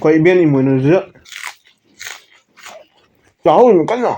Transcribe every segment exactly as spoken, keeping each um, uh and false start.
ꯑꯩꯈꯣꯏ ꯏꯕꯦꯟ ꯏꯃꯣꯏꯅꯨꯁꯤꯗ ꯆꯥꯍꯧꯔꯤꯕ ꯀꯟꯅ꯫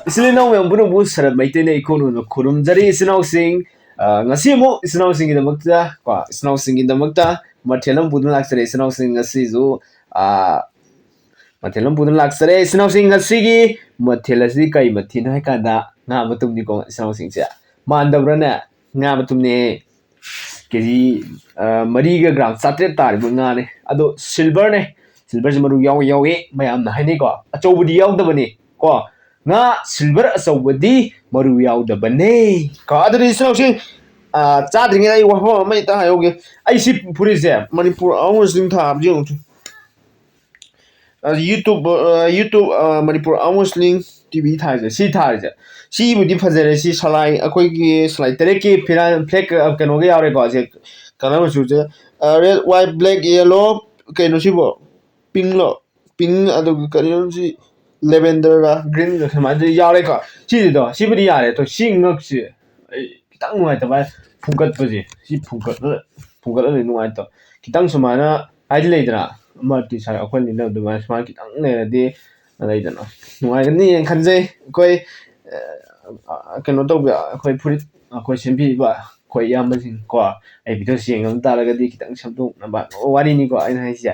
ꯏꯆꯤꯜ ꯏꯅꯥꯎ ꯃꯌꯥꯝ ꯄꯨꯝꯅꯃꯛꯄꯨ ꯁꯔꯠ ꯃꯩꯇꯩꯅ ꯏꯈꯣ ꯅꯣꯟꯅ ꯈꯨꯔꯨꯝꯖꯔꯤ꯫ ꯏꯆꯤꯜ ꯏꯅꯥꯎꯁꯤꯡ, ꯑ, ꯉꯁꯤ ꯑꯃꯨꯛ ꯏꯆꯤꯜ ꯏꯅꯥꯎꯁꯤꯡꯒꯤꯗꯃꯛꯇ, ꯀꯣ, ꯏꯆꯤꯜ ꯏꯅꯥꯎꯁꯤꯡꯒꯤꯗꯃꯛꯇ ꯃꯊꯦꯜ ꯑꯃ ꯄꯨꯗꯨꯅ ꯂꯥꯛꯆꯔꯦ꯫ ꯏꯆꯤꯜ ꯏꯅꯥꯎꯁꯤꯡ ꯉꯁꯤꯁꯨ, ꯑ, ꯃꯊꯦꯜ ꯑꯃ ꯄꯨꯗꯨꯅ ꯂꯥꯛꯆꯔꯦ꯫ ꯏꯆꯤꯜ ꯏꯅꯥꯎꯁꯤꯡ ꯉꯁꯤꯒꯤ ꯃꯊꯦꯜ ꯑꯁꯤ ꯀꯔꯤ ꯃꯊꯦꯜꯅꯣ ꯍꯥꯏ ꯀꯥꯟꯗ ꯉꯥ ꯃꯇꯨꯝꯅꯤꯀꯣ ꯏꯆꯤꯜ ꯏꯅꯥꯎꯁꯤꯡꯁꯦ꯫ ꯃꯥꯟꯗꯕ꯭ꯔꯥꯅꯦ? ꯉꯥ ꯃꯇꯨꯝꯅꯦ꯫ ꯀꯦ ꯖꯤ, ꯑ, ꯃꯔꯤꯒ ꯒ꯭ꯔꯥꯝ ꯆꯥꯇ꯭ꯔꯦꯠ ꯇꯥꯔꯤꯕ ꯉꯥꯅꯦ꯫ ꯑꯗꯣ ꯁꯤꯜꯚꯔꯅꯦ꯫ ꯁꯤꯜꯚꯔꯁꯦ ꯃꯔꯨ ꯌꯥꯎꯋꯤ, ꯌꯥꯎꯋꯤ ꯃꯌꯥꯝꯅ ꯍꯥꯏꯅꯩꯀꯣ꯫ ꯑꯆꯧꯕꯗꯤ ꯌꯥꯎꯗꯕꯅꯤ꯫ ꯀꯣ꯫ ꯉꯥ silver ꯑꯆꯧꯕꯗꯤ ꯃꯔꯨ ꯌꯥꯎꯗꯕꯅꯦ꯫ ꯀꯣ, ꯑꯗꯨꯗꯤ ꯏꯆꯤꯟ ꯏꯅꯥꯎꯁꯤꯡ, ꯑ, ꯆꯥꯗ꯭ꯔꯤꯉꯩꯗ ꯑꯩ ꯋꯥꯐꯝ ꯑꯃ ꯍꯦꯛꯇ ꯍꯥꯏꯍꯧꯒꯦ꯫ ꯑꯩ ꯁꯤ ꯐꯨꯔꯤꯠꯁꯦ ꯃꯅꯤꯄꯨꯔ ꯑꯥꯔꯝ ꯔꯦꯁꯂꯤꯡ ꯊꯥꯕꯁꯦ ꯌꯦꯡꯉꯨ꯫ ꯑ, YouTube, ꯑ, YouTube, ꯑ, ꯃꯅꯤꯄꯨꯔ ꯑꯥꯔꯝ ꯔꯦꯁꯂꯤꯡ ꯇꯤ ꯚꯤ ꯊꯥꯔꯤꯁꯦ, ꯁꯤ ꯊꯥꯔꯤꯁꯦ, ꯁꯤꯕꯨꯗꯤ ꯐꯖꯔꯦ꯫ ꯁꯤ ꯁꯂꯥꯏ, ꯑꯩꯈꯣꯏꯒꯤ ꯁꯂꯥꯏ ꯇꯔꯦꯠꯀꯤ ꯐꯤꯔꯥꯟ, flag, ꯑ, ꯀꯩꯅꯣꯒ ꯌꯥꯎꯔꯦꯀꯣ꯫ ꯁꯦ colour ꯃꯆꯨꯁꯦ, ꯑ, red, white, black, yellow, ꯀꯩꯅꯣ ꯁꯤꯕꯣ? Pink ꯂꯣ? Pink, ꯑꯗꯨꯒ ꯀꯔꯤꯅꯣ ꯁꯤ? Lavenderꯒ greenꯒ ꯁꯨꯃꯥꯏꯅ ꯌꯥꯎꯔꯦꯀꯣ꯫ ꯁꯤꯁꯤꯗꯣ, ꯁꯤꯕꯨꯗꯤ ꯌꯥꯔꯦ꯫ ꯑꯗꯣ ꯁꯤ ꯉꯛꯁꯤ ꯑꯩ ꯈꯤꯇꯪ ꯅꯨꯡꯉꯥꯏꯇꯕ ꯍꯥꯏ-, ꯐꯨꯡꯒꯠꯄꯁꯦ꯫ ꯁꯤ ꯐꯨꯡꯒꯠꯂ-, ꯐꯨꯡꯒꯠꯂꯗꯤ ꯅꯨꯡꯉꯥꯏꯇꯕ꯫ ꯈꯤꯇꯪ ꯁꯨꯃꯥꯏꯅ ꯍꯥꯏꯗꯤ ꯂꯩꯗꯅ, ꯑꯃ ꯇꯤ ꯁꯥꯔꯠ ꯑꯩꯈꯣꯏ ꯂꯤꯠꯅꯕ ꯑꯗꯨꯃꯥꯏꯅ ꯁꯨꯃꯥꯏꯅ ꯈꯤꯇꯪ ꯂꯩꯔꯗꯤ ꯂꯩꯗꯅ ꯅꯨꯡꯉꯥꯏꯒꯅꯤꯅ ꯈꯟꯖꯩ꯫ ꯑꯩꯈꯣꯏ, ꯑ, ꯀꯩꯅꯣ ꯇꯧꯕ, ꯑꯩꯈꯣꯏ ꯐꯨꯔꯤꯠ ꯑꯩꯈꯣꯏ ꯁꯦꯝꯕꯤꯔꯤꯕ ꯑꯩꯈꯣꯏ ꯏꯌꯥꯝꯕꯁꯤꯡ ꯀꯣ, ꯑꯩ videoꯁꯤ ꯌꯦꯡꯉꯝ ꯇꯥꯔꯒꯗꯤ ꯈꯤꯇꯪ ꯁꯦꯝꯗꯣꯛꯅꯕ ꯋꯥꯔꯤꯅꯤꯀꯣ ꯑꯩꯅ ꯍꯥꯏꯁꯦ꯫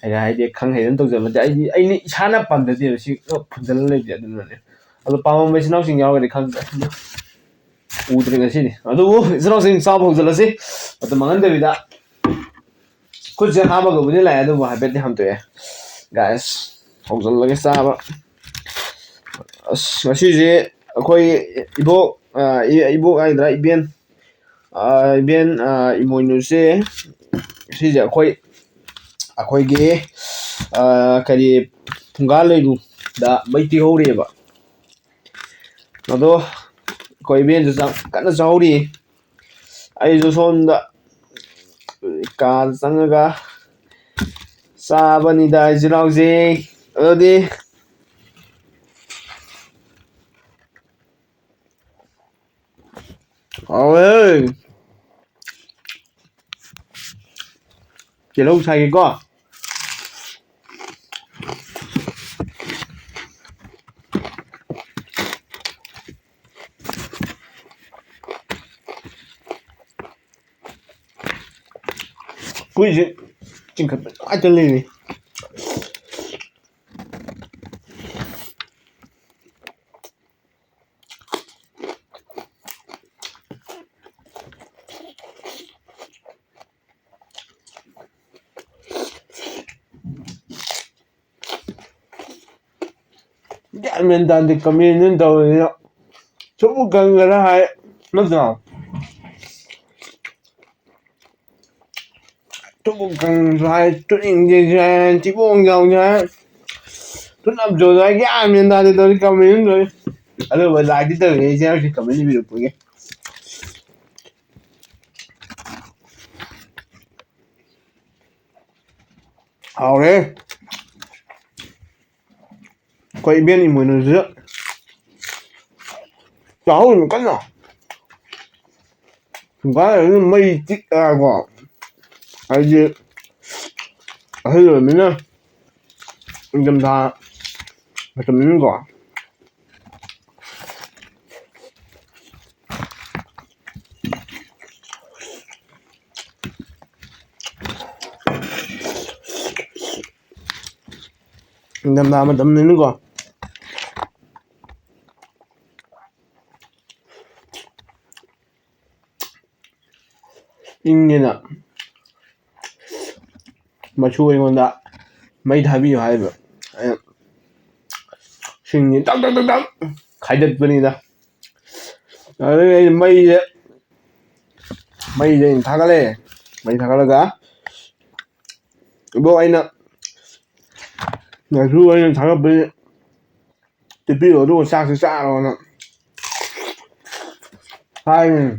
ꯑꯩꯅ ꯍꯥꯏꯗꯤ ꯈꯪ ꯍꯩꯗꯅ ꯇꯧꯖꯕ ꯅꯠꯇꯦ꯫ ꯑꯩꯗꯤ, ꯑꯩꯅ ꯏꯁꯥꯅ ꯄꯥꯝꯖꯗꯦꯕ ꯁꯤ ꯐꯨꯟꯖꯜꯂ ꯂꯩꯕꯁꯦ꯫ ꯑꯗꯨꯅꯅꯦ꯫ ꯑꯗꯣ ꯄꯥꯝꯃꯝꯕ ꯏꯆꯤꯟ ꯏꯅꯥꯎꯁꯤꯡ ꯌꯥꯎꯔꯒꯗꯤ ꯈꯪꯗ꯭ꯔꯦ꯫ ꯎꯗ꯭ꯔꯦ ꯉꯁꯤꯗꯤ꯫ ꯑꯗꯨꯕꯨ ꯏꯆꯤꯟ ꯏꯅꯥꯎꯁꯤꯡ ꯆꯥꯕ ꯍꯧꯖꯤꯜꯂꯁꯤ꯫ ꯃꯇꯝ ꯃꯥꯡꯍꯟꯗꯕꯤꯗ꯫ ꯈꯨꯠꯁꯦ ꯍꯥꯝꯃꯒꯕꯨꯗꯤ ꯂꯥꯛꯑꯦ, ꯑꯗꯨꯕꯨ ꯍꯥꯏꯐꯦꯠꯇꯤ ꯍꯥꯝꯇꯣꯛꯑꯦ꯫ Guys, ꯍꯧꯖꯤꯜꯂꯒꯦ ꯆꯥꯕ꯫ ꯑꯁ, ꯉꯁꯤꯁꯦ ꯑꯩꯈꯣꯏ ꯏꯕꯣꯛ, ꯑ, ꯏ-, ꯏꯕꯣꯛ ꯍꯥꯏꯒꯗ꯭ꯔꯥ, ꯏꯕꯦꯟ, ꯑ, ꯏꯕꯦꯟ, ꯑ, ꯏꯃꯣꯏꯅꯨꯁꯦ, ꯁꯤꯁꯦ ꯑꯩꯈꯣꯏ, ꯑꯩꯈꯣꯏꯒꯤ, ꯑ, ꯀꯔꯤ, ꯐꯨꯡꯒꯥ ꯂꯩꯔꯨꯗ ꯃꯩ ꯇꯤꯍꯧꯔꯤꯑꯕ꯫ ꯑꯗꯣ ꯑꯩꯈꯣꯏ ꯏꯕꯦꯟꯁꯨ ꯆꯥꯛ ꯀꯟꯅ ꯆꯥꯍꯧꯔꯤ꯫ ꯑꯩꯁꯨ ꯁꯣꯝꯗ ꯀꯥꯗ ꯆꯪꯉꯒ ꯆꯥꯕꯅꯤꯗ, ꯏꯆꯤꯜ ꯏꯅꯥꯎꯁꯦ꯫ ꯑꯗꯨꯗꯤ ꯍꯥꯎꯋꯦ꯫ ꯇꯤꯜꯍꯧ ꯁꯥꯏꯒꯦꯀꯣ꯫ ꯍꯨꯏꯁꯦ ꯆꯤꯡꯈꯠꯄ ꯅꯨꯡꯉꯥꯏꯇ ꯂꯩꯔꯦ꯫ ꯒ꯭ꯌꯥꯟ ꯃꯦꯟ ꯇꯥꯗꯦ ꯀꯃꯦꯟꯁꯤꯅ ꯇꯧꯔꯤꯁꯤꯅ꯫ ꯁꯨꯝ ꯀꯪꯈ꯭ꯔꯦ ꯍꯥꯏ, ꯅꯠꯇ꯭ꯔꯣ? ꯁꯨꯝ ꯀꯪꯈ꯭ꯔꯦ ꯍꯥꯏ, ꯇꯨꯅꯤꯡꯗꯦꯁꯨ ꯍꯥꯏ, ꯊꯤꯕꯣꯡ ꯆꯥꯎꯁꯨ ꯍꯥꯏ, ꯇꯨꯅꯞ ꯆꯧꯁꯨ ꯍꯥꯏ, ꯒ꯭ꯌꯥꯟ ꯃꯦꯟ ꯇꯥꯗꯦ ꯇꯧꯔꯤ ꯀꯃꯦꯟ ꯇꯧꯔꯤ꯫ ꯑꯗꯨꯕꯨ ꯂꯥꯏꯛꯇꯤ ꯇꯧꯔꯤꯅꯦ ꯏꯆꯦ ꯍꯧꯖꯤꯛ ꯀꯃꯦꯟ ꯏꯕꯤꯔꯛꯄꯒꯤ꯫ ꯍꯥꯎꯔꯦ꯫ ꯑꯩꯈꯣꯏ ꯏꯕꯦꯟ ꯏꯃꯣꯏꯅꯨꯁꯤꯗ ꯆꯥꯍꯧꯔꯤꯕ ꯀꯟꯅ꯫ ꯁꯨꯡꯀꯥꯏ ꯃꯩ ꯇꯤꯛꯑꯒꯀꯣ, ꯍꯥꯏꯗꯤ ꯑꯍꯜ ꯑꯣꯏꯔꯕꯅꯤꯅ ꯅꯤꯡꯊꯝꯊꯥ ꯃꯇꯝꯅꯤꯅꯀꯣ꯫ ꯅꯤꯡꯊꯝꯊꯥ ꯃꯇꯝꯅꯤꯅꯀꯣ꯫ ꯏꯪꯉꯦꯅ ꯃꯆꯨ ꯑꯩꯉꯣꯟꯗ ꯃꯩ ꯊꯥꯕꯤꯌꯨ ꯍꯥꯏꯕ꯫ ꯑꯩꯅ ꯁꯤꯡꯁꯤ ꯇꯛ ꯇꯛ ꯇꯛ ꯇꯛ ꯈꯥꯏꯗꯠꯄꯅꯤꯗ꯫ ꯑꯗꯨꯗꯒꯤ ꯑꯩꯅ ꯃꯩꯁꯦ, ꯃꯩꯁꯦ ꯑꯩꯅ ꯊꯥꯒꯠꯂꯦ꯫ ꯃꯩ ꯊꯥꯒꯠꯂꯒ ꯏꯕꯣ ꯑꯩꯅ ꯃꯆꯨ ꯑꯩꯅ ꯊꯥꯒꯠꯄꯁꯦ ꯇꯤꯞꯄꯤꯔꯣ ꯑꯗꯨꯒ ꯆꯥꯛꯁꯤ ꯆꯥꯔꯣꯅ ꯍꯥꯏꯕꯅꯤ꯫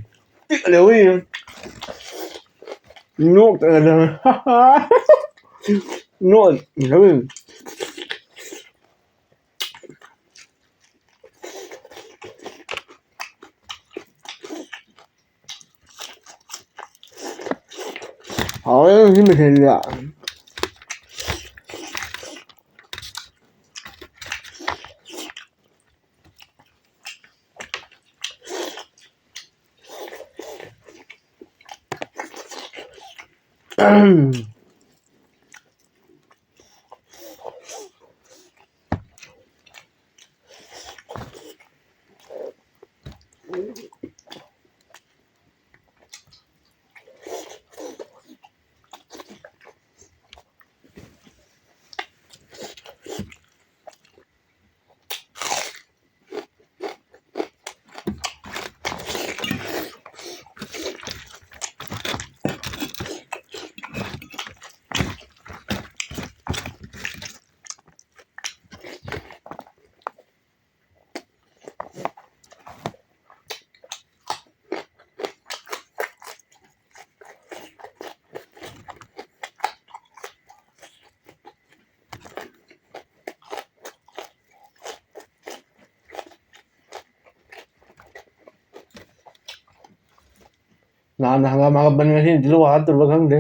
ꯄꯤꯛ ꯂꯩꯍꯧꯔꯤ꯫ ꯅꯣꯛꯇꯅ ꯅꯣꯛ ꯂꯩꯍꯧꯔꯤ꯫ ꯍꯥꯎꯋꯦ ꯉꯁꯤ ꯃꯊꯦꯜꯁꯦ꯫ ꯅꯍꯥꯟ ꯍꯪꯒꯥꯝ ꯍꯥꯞꯄꯅꯤ, ꯉꯁꯤꯅ ꯇꯤꯜꯍꯧ ꯍꯥꯞꯇꯣꯔꯤꯕ꯭ꯔꯥ ꯈꯪꯗꯦ꯫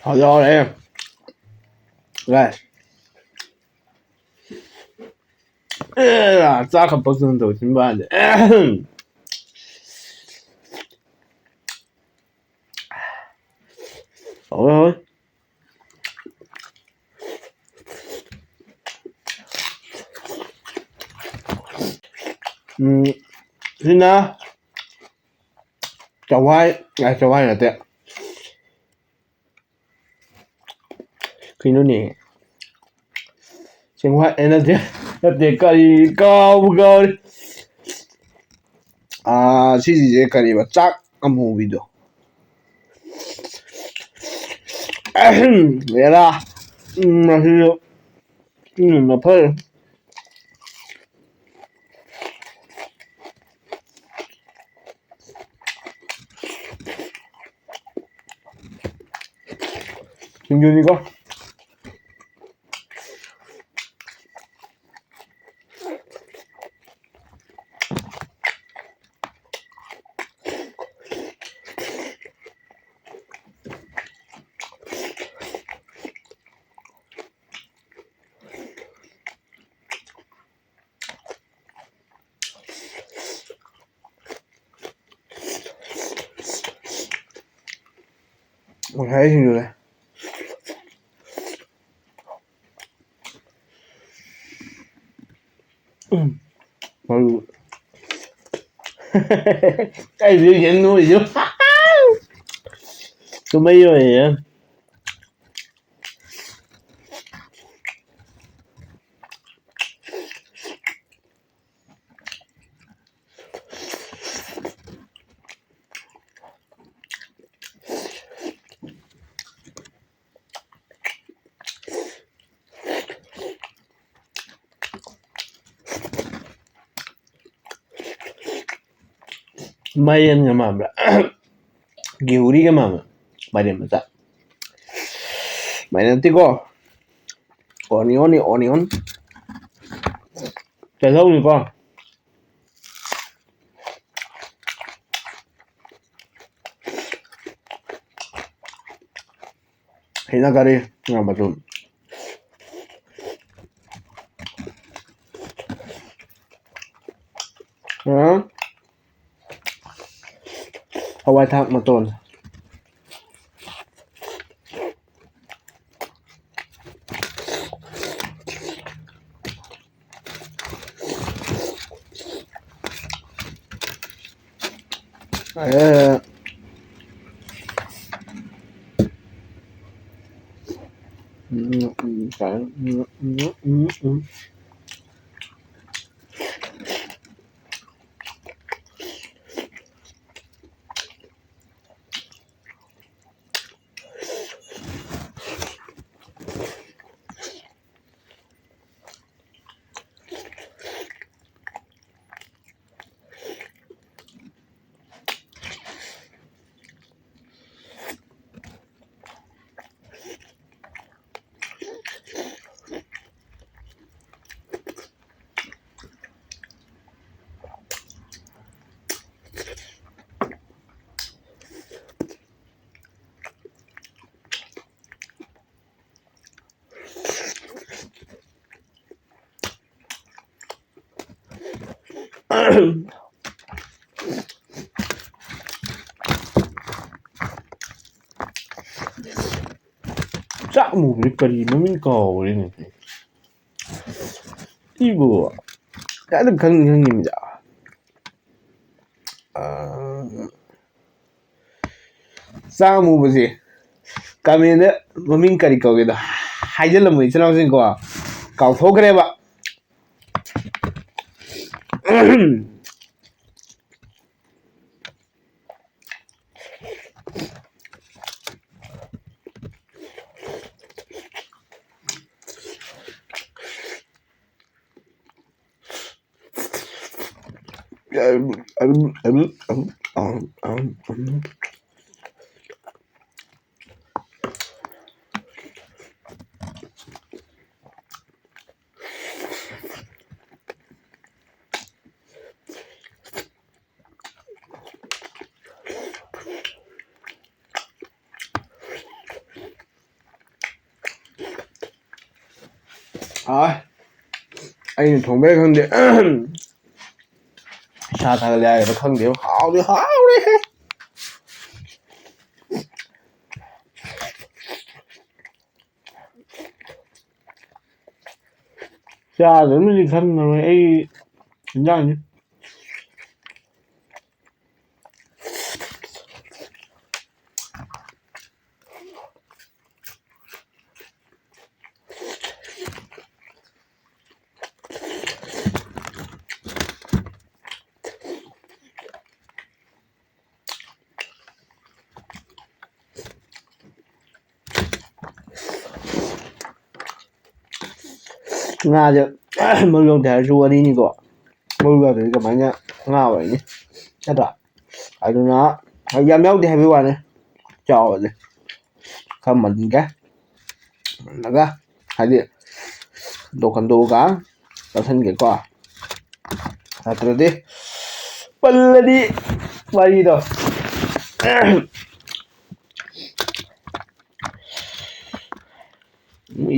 ꯍꯧꯖꯤꯛ ꯍꯧꯔꯛꯑꯦ꯫ ꯒꯥꯏꯁ꯫ ꯑꯦ, ꯆꯥꯛ ꯈꯛ ꯄꯛꯇꯅ ꯇꯧꯔꯤ ꯆꯤꯟꯕꯥꯟꯁꯦ꯫ ꯍꯧꯔꯦ, ꯍꯧꯔꯦ꯫ ꯎꯝ, ꯁꯤꯅ ꯆꯋꯥꯏ, ꯑ, ꯆꯋꯥꯏ ꯅꯠꯇꯦ꯫ ꯀꯩꯅꯣꯅꯦ? ꯆꯦꯡꯋꯥꯏ, ꯑꯦ, ꯅꯠꯇꯦ, ꯅꯠꯇꯦ, ꯀꯔꯤ, ꯀꯥꯎꯕꯨ ꯀꯥꯎꯔꯦ꯫ ꯑꯥ, ꯁꯤꯁꯤꯁꯦ ꯀꯔꯤꯕ? ꯆꯥꯛ ꯑꯃꯨꯕꯤꯗꯣ꯫ ꯑꯍꯝ, ꯍꯦꯔꯥ꯫ ꯎꯝ, ꯃꯁꯤꯁꯨ, ꯎꯝ, ꯃꯐꯩ꯫ ꯁꯤꯡꯖꯨꯅꯤꯀꯣ꯫ ꯉꯁꯥꯏ ꯁꯤꯡꯖꯨꯗꯣ꯫ ꯃꯔꯨ꯫ ꯑꯩꯁꯨ ꯌꯦꯟ ꯅꯣꯏꯁꯨ꯫ ꯀꯨꯝꯍꯩ ꯑꯣꯏꯌꯦ꯫ ꯃꯥꯏꯔꯦꯟꯒ ꯃꯥꯟꯕ꯭ꯔꯥ? ꯒꯦꯍꯨꯔꯤꯒ ꯃꯥꯟꯕ꯭ꯔꯥ? ꯃꯥꯏꯔꯦꯟ ꯃꯆꯥ꯫ ꯃꯥꯏꯔꯦꯟ ꯅꯠꯇꯦꯀꯣ꯫ Onion ꯅꯤ, onion꯫ ꯇꯤꯜꯍꯧꯅꯤꯀꯣ꯫ ꯍꯩꯅ ꯀꯔꯤ ꯉꯥ ꯃꯇꯨꯝ꯫ ꯑ? ꯍꯋꯥꯏ ꯊ꯭ꯔꯥꯛ ꯃꯇꯣꯟ꯫ ꯑꯦ꯫ ꯎꯝ, ꯎꯝ, ꯎꯝ, ꯎꯝ, ꯎꯝ, ꯎꯝ, ꯎꯝ꯫ ꯆꯥꯛ ꯑꯃꯨꯕꯗꯤ ꯀꯔꯤ ꯃꯃꯤꯡ ꯀꯥꯎꯔꯦꯅꯦ? ꯏꯕꯣ꯫ ꯀꯥꯏꯗ ꯈꯪꯅꯤ ꯈꯪꯅꯤꯡꯕꯁꯦ꯫ ꯑꯥ, ꯆꯥꯛ ꯑꯃꯨꯕꯁꯦ ꯀꯥꯃꯦꯟꯗ ꯃꯃꯤꯡ ꯀꯔꯤ ꯀꯧꯒꯦꯗꯣ ꯍꯥꯏꯖꯤꯜꯂꯝꯃꯣ ꯏꯆꯤꯟ ꯏꯅꯥꯎꯁꯤꯡꯀꯣ, ꯀꯥꯎꯊꯣꯛꯈ꯭ꯔꯦꯕ꯫ ꯑꯥ, ꯑꯩꯅ ꯊꯣꯡꯕꯩꯔ ꯈꯪꯗꯦ, ꯏꯁꯥ ꯊꯥꯒꯠꯂꯦ ꯍꯥꯏꯒꯗ꯭ꯔꯥ ꯈꯪꯗꯦ, ꯍꯥꯎꯗꯤ ꯍꯥꯎꯔꯦꯍꯦ꯫ ꯆꯥꯗꯕꯅꯗꯤ ꯈꯪꯉꯔꯣꯏ ꯑꯩ ꯏꯟꯖꯥꯡꯁꯦ꯫ ꯉꯥꯁꯦ ꯃꯔꯨ ꯌꯥꯎꯗꯦ ꯍꯥꯏꯔꯁꯨ ꯋꯥꯔꯤꯅꯤꯀꯣ꯫ ꯃꯔꯨ ꯌꯥꯎꯗ꯭ꯔꯗꯤ ꯀꯃꯥꯏꯅ ꯉꯥ ꯑꯣꯏꯔꯅꯤ? ꯅꯠꯇ꯭ꯔꯥ? ꯑꯗꯨꯅ ꯌꯥꯝ ꯌꯥꯎꯗꯦ ꯍꯥꯏꯕꯒꯤ ꯋꯥꯅꯤ꯫ ꯆꯥꯎꯔꯗꯤ ꯈꯔ ꯃꯟꯒꯦ꯫ ꯃꯜꯂꯒ ꯍꯥꯏꯗꯤ ꯈꯟꯗꯣꯛ ꯈꯟꯗꯣꯛꯑꯒ ꯆꯥꯁꯟꯒꯦꯀꯣ꯫ ꯅꯠꯇ꯭ꯔꯗꯤ ꯄꯜꯂꯗꯤ ꯋꯥꯔꯤꯗꯣ꯫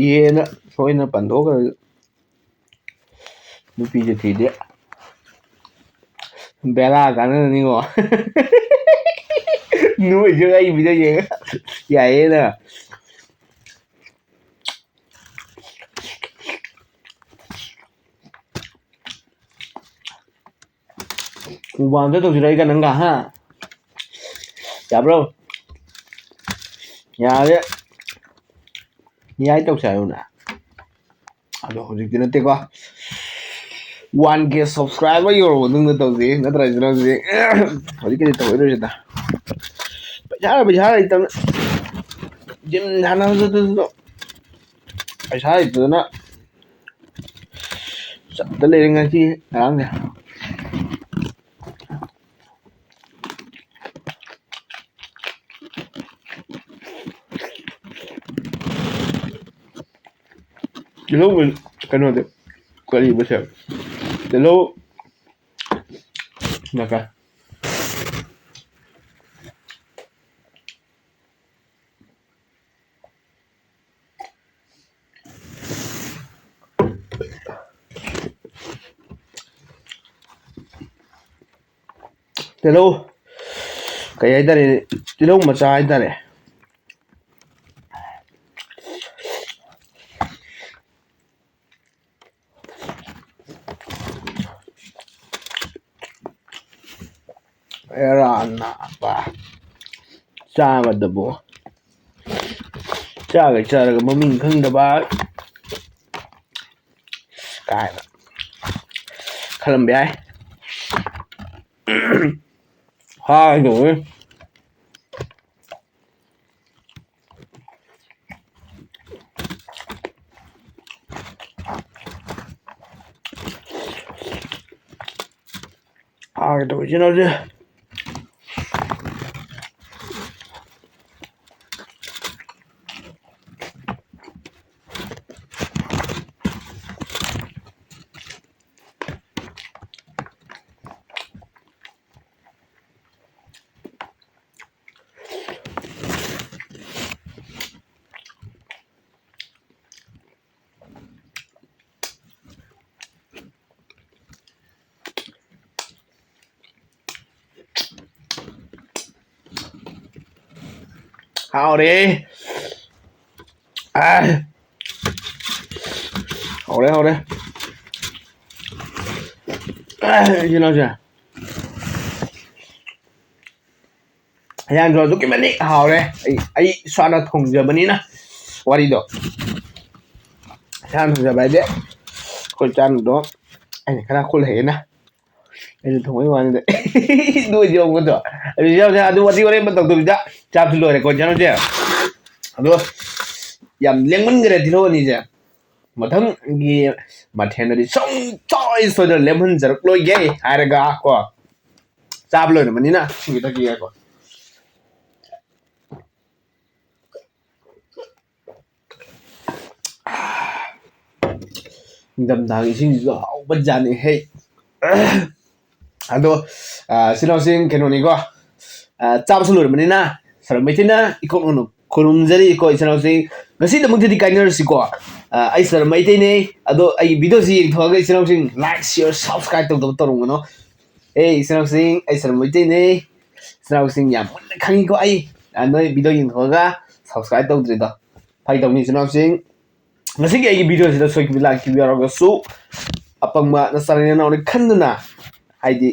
ꯌꯦꯅ ꯁꯣꯏꯅ ꯄꯟꯊꯣꯛꯈ꯭ꯔꯁꯨ ꯅꯨꯄꯤꯁꯨ ꯊꯤꯗꯦ꯫ ꯕꯦꯔꯥ ꯀꯥꯟꯅꯅꯤꯉꯣ꯫ ꯅꯣꯏꯁꯨ ꯑꯩ ꯃꯤꯗ ꯌꯦꯡꯉ ꯌꯥꯏꯌꯦꯅ꯫ ꯃꯨꯛꯕꯥꯡꯗ ꯇꯧꯁꯤꯔꯣ ꯑꯩꯒ ꯅꯪꯒ, ꯍꯥ? ꯌꯥꯕ꯭ꯔꯣ? ꯌꯥꯔꯦ꯫ ꯌꯥꯏ, ꯇꯧꯁꯦ ꯍꯥꯏꯌꯨꯅꯦ꯫ ꯑꯗꯣ ꯍꯧꯖꯤꯛꯇꯤ ꯅꯠꯇꯦꯀꯣ꯫ One K subscriber ꯌꯧꯔꯕ ꯃꯇꯨꯡꯗ ꯇꯧꯁꯤ, ꯅꯠꯇ꯭ꯔꯗꯤ ꯍꯧꯖꯤꯛ, ꯍꯧꯖꯤꯛꯀꯤꯗꯤ ꯇꯧꯔꯣꯏꯗ꯫ ꯄꯩꯁꯥ, ꯄꯩꯁꯥ ꯂꯩꯇꯕꯅ꯫ ꯖꯤꯝ ꯁꯥꯟꯅꯕꯗꯨꯁꯨ ꯄꯩꯁꯥ ꯂꯩꯇꯗꯅ ꯆꯠꯇ ꯂꯩꯔꯦ ꯉꯁꯤ ꯉꯔꯥꯡꯁꯦ꯫ ꯇꯤꯜꯍꯧ, ꯀꯩꯅꯣꯗꯤ, ꯀꯔꯤꯕ ꯁꯦ? ꯇꯤꯜꯍꯧ, ꯅꯠꯇꯦ꯫ ꯇꯤꯜꯍꯧ, ꯀꯩ ꯍꯥꯏꯇꯥꯔꯦ, ꯇꯤꯜꯍꯧ ꯃꯆꯥ ꯍꯥꯏꯇꯥꯔꯦ꯫ ꯑꯦꯔꯥ ꯅꯥꯕ꯫ ꯆꯥꯕꯗꯕꯨ꯫ ꯆꯥꯒꯩ ꯆꯥꯔꯒ ꯃꯃꯤꯡ ꯈꯪꯗꯕ ꯀꯥꯏꯅ ꯈꯜꯂꯝꯕ ꯌꯥꯏ꯫ ꯍꯥꯏꯗꯧꯕ꯫ ꯍꯥꯏꯒꯗꯧꯕꯁꯤꯅ ꯍꯧꯖꯤꯛ꯫ ꯍꯥꯎꯔꯦ꯫ ꯑꯥ꯫ ꯍꯥꯎꯔꯦ, ꯍꯥꯎꯔꯦ꯫ ꯑꯥ, ꯏꯆꯤꯟ ꯏꯅꯥꯎꯁꯦ꯫ ꯍꯦꯟꯖꯥꯡꯁꯨ ꯑꯗꯨꯛꯀꯤ ꯃꯇꯤꯛ ꯍꯥꯎꯔꯦ꯫ ꯑꯩ ꯑꯩ ꯏꯁꯥꯅ ꯊꯣꯡꯖꯕꯅꯤꯅ ꯋꯥꯔꯤꯗꯣ꯫ ꯏꯁꯥꯅ ꯊꯣꯡꯖꯕ ꯍꯥꯏꯗꯤ ꯑꯩꯈꯣꯏ ꯆꯥꯅꯕꯗꯣ ꯑꯩꯅ ꯈꯔ ꯈꯨꯠ ꯍꯩꯌꯦꯅ ꯑꯩꯅ ꯊꯣꯡꯕꯩ ꯋꯥꯅꯤꯗ꯫ ꯅꯣꯏꯗꯤ ꯌꯦꯡꯉꯨꯀꯣ꯫ ꯑꯗꯨ ꯌꯥꯎꯗꯦ, ꯑꯗꯨ ꯋꯥꯊꯤ ꯋꯥꯔꯦꯝ ꯇꯧꯗꯕꯤꯗ ꯆꯥꯕꯁꯨ ꯂꯣꯏꯔꯦꯀꯣ ꯏꯆꯥꯅꯨꯁꯦ꯫ ꯑꯗꯣ ꯌꯥꯝ ꯂꯦꯡꯃꯟꯈ꯭ꯔꯦ ꯇꯤꯜꯍꯧ ꯑꯅꯤꯁꯦ꯫ ꯃꯊꯪꯒꯤ ꯃꯊꯦꯜꯗꯗꯤ ꯁꯨꯡꯁꯣꯏ ꯁꯣꯏꯗꯅ ꯂꯦꯝꯍꯟꯖꯔꯛꯂꯣꯏꯒꯦ ꯍꯥꯏꯔꯒ ꯀꯣ, ꯆꯥꯕ ꯂꯣꯏꯔꯕꯅꯤꯅ ꯏꯁꯤꯡ ꯈꯤꯇꯪ ꯊꯛꯈꯤꯒꯦꯀꯣ꯫ ꯅꯤꯡꯊꯝꯊꯥꯒꯤ ꯏꯁꯤꯡꯁꯤꯁꯨ ꯍꯥꯎꯕ ꯖꯥꯠꯅꯤ ꯍꯦ꯫ ꯑꯗꯣ, ꯑ, ꯏꯆꯤꯟ ꯏꯅꯥꯎꯁꯤꯡ ꯀꯩꯅꯣꯅꯤꯀꯣ, ꯑ, ꯆꯥꯕꯁꯨ ꯂꯣꯏꯔꯕꯅꯤꯅ ꯁꯔ ꯃꯩꯇꯩꯅ ꯏꯀꯣꯛ ꯅꯣꯟꯅ ꯈꯨꯔꯨꯝꯖꯔꯤꯀꯣ ꯏꯆꯤꯟ ꯏꯅꯥꯎꯁꯤꯡ꯫ ꯉꯁꯤꯗꯃꯛꯇꯗꯤ ꯀꯥꯏꯅꯔꯁꯤꯀꯣ꯫ ꯑ, ꯑꯩ ꯁꯔ ꯃꯩꯇꯩꯅꯦ꯫ ꯑꯗꯣ ꯑꯩꯒꯤ ꯚꯤꯗꯤꯑꯣꯁꯤ ꯌꯦꯡꯊꯣꯛꯑꯒ ꯏꯆꯤꯟ ꯏꯅꯥꯎꯁꯤꯡ like, share, subscribe ꯇꯧꯗꯕ ꯇꯧꯔꯝꯒꯅꯣ꯫ ꯑꯦ ꯏꯆꯤꯟ ꯏꯅꯥꯎꯁꯤꯡ, ꯑꯩ ꯁꯔ ꯃꯩꯇꯩꯅꯦ꯫ ꯏꯆꯤꯟ ꯏꯅꯥꯎꯁꯤꯡ ꯌꯥꯝ ꯃꯨꯟꯅ ꯈꯪꯉꯤꯀꯣ ꯑꯩ꯫ ꯑ, ꯅꯣꯏ ꯚꯤꯗꯤꯑꯣ ꯌꯦꯡꯊꯣꯛꯑꯒ subscribe ꯇꯧꯗ꯭ꯔꯤꯗꯣ꯫ ꯐꯥꯒꯤ ꯇꯧꯅꯤ ꯏꯆꯤꯟ ꯏꯅꯥꯎꯁꯤꯡ꯫ ꯉꯁꯤꯒꯤ ꯑꯩꯒꯤ ꯚꯤꯗꯤꯑꯣꯁꯤꯗ ꯁꯣꯏꯈꯤꯕ ꯂꯥꯛꯈꯤꯕ ꯌꯥꯎꯔꯒꯁꯨ ꯑꯄꯪꯕ ꯅꯆꯥꯅ ꯅꯅꯥꯎꯅ ꯈꯟꯗꯨꯅ, ꯍꯥꯏꯗꯤ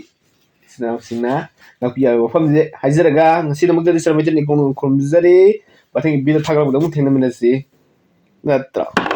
ꯏꯆꯤꯟ ꯏꯅꯥꯎꯁꯤꯡꯅ ꯉꯥꯛꯄꯤ ꯌꯥꯕ ꯋꯥꯐꯝꯁꯦ ꯍꯥꯏꯖꯔꯒ ꯉꯁꯤꯗꯃꯛꯇꯗꯤ ꯁꯔ ꯃꯩꯇꯩꯅ ꯏꯀꯣꯛ ꯅꯣꯟꯅ ꯈꯨꯔꯨꯝꯖꯔꯤ꯫ ꯃꯊꯪꯒꯤ ꯚꯤꯗꯤꯑꯣ ꯊꯥꯒꯠꯂꯛꯄꯗ ꯑꯃꯨꯛ ꯊꯦꯡꯅꯃꯤꯟꯅꯁꯤ꯫ ꯅꯠꯇ꯭ꯔꯣ?